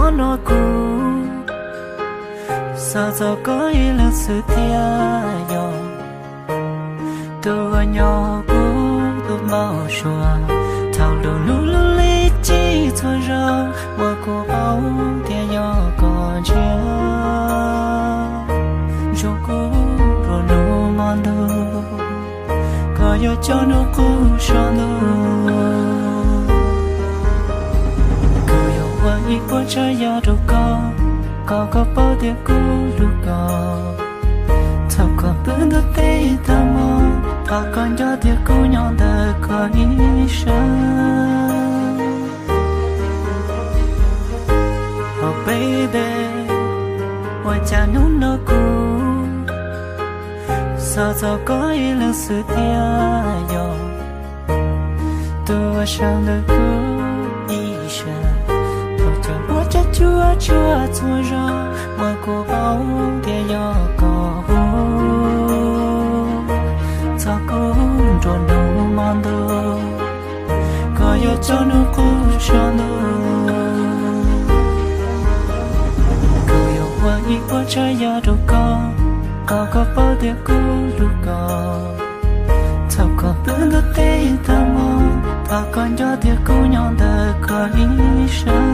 Hnub no kuv xav txog koj ib leeg xwb thiab yog tus uas nyob kuv tus npau suav. Thaum lub hlub lub li txhua zaus uas kuv paub tias yog koj ntshiab, ntsib kuv nruab hnub hmo ntuj, koj yuav coj hnub qub saum ntuj. Kuv yuav ua ib puas tsav yam rau koj, kom koj paub tias kuv hlub koj. Txhob kom pw ntuj teb tag hmo, thov koj nco tias kuv nyob ntawm koj ib sawv. Oh baby, ua cas hnub no kuv xav txog koj ib leeg xwb thiab yog tus uas sawv ntawm kuv ib sawv. Thaum cov huab cua tsuag tsuag txhua zaus uas kuv paub tias yog koj hu, txog kuv nruab hnub hmo ntuj, koj yuav coj hnub qub saum ntuj. Kuv yuav ua ib puas tsav yam rau koj, kom koj paub tias kuv hlub koj. Txhob kom pw ntuj teb tag hmo, thov koj nco tias kuv nyob ntawm koj ib sawv.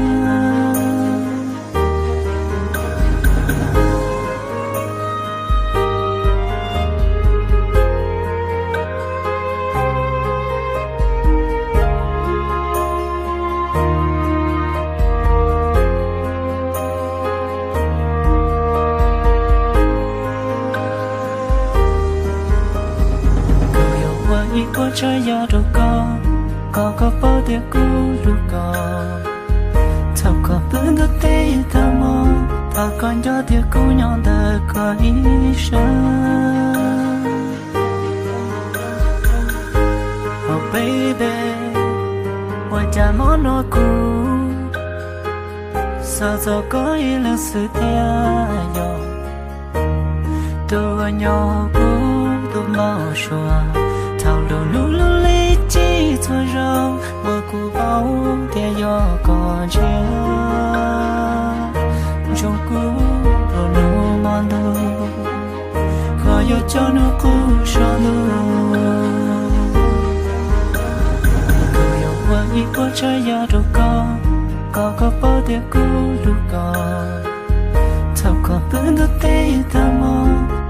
Kuv yuav ua ib puas tsav yam rau koj, kom koj paub tias kuv hlub koj. Txhob kom pw ntuj teb tag hmo, thov koj nco tias kuv nyob ntawm koj ib sawv. Oh baby, ua cas hmo no kuv xav txog koj ib leeg xwb thiab yog tus uas nyob kuv tus npau suav. Thaum lub hlub lub li txhua zaus uas kuv paub tias yog koj ntshiab, ntsib kuv nruab hnub hmo ntuj, koj yuav coj hnub qub saum ntuj. Kuv yuav ua ib puas tsav yam rau koj, kom koj paub tias kuv hlub koj. Txhob kom pw ntuj teb tag hmo,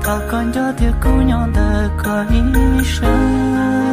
thov koj nco tias kuv nyob ntawm koj ib sawv.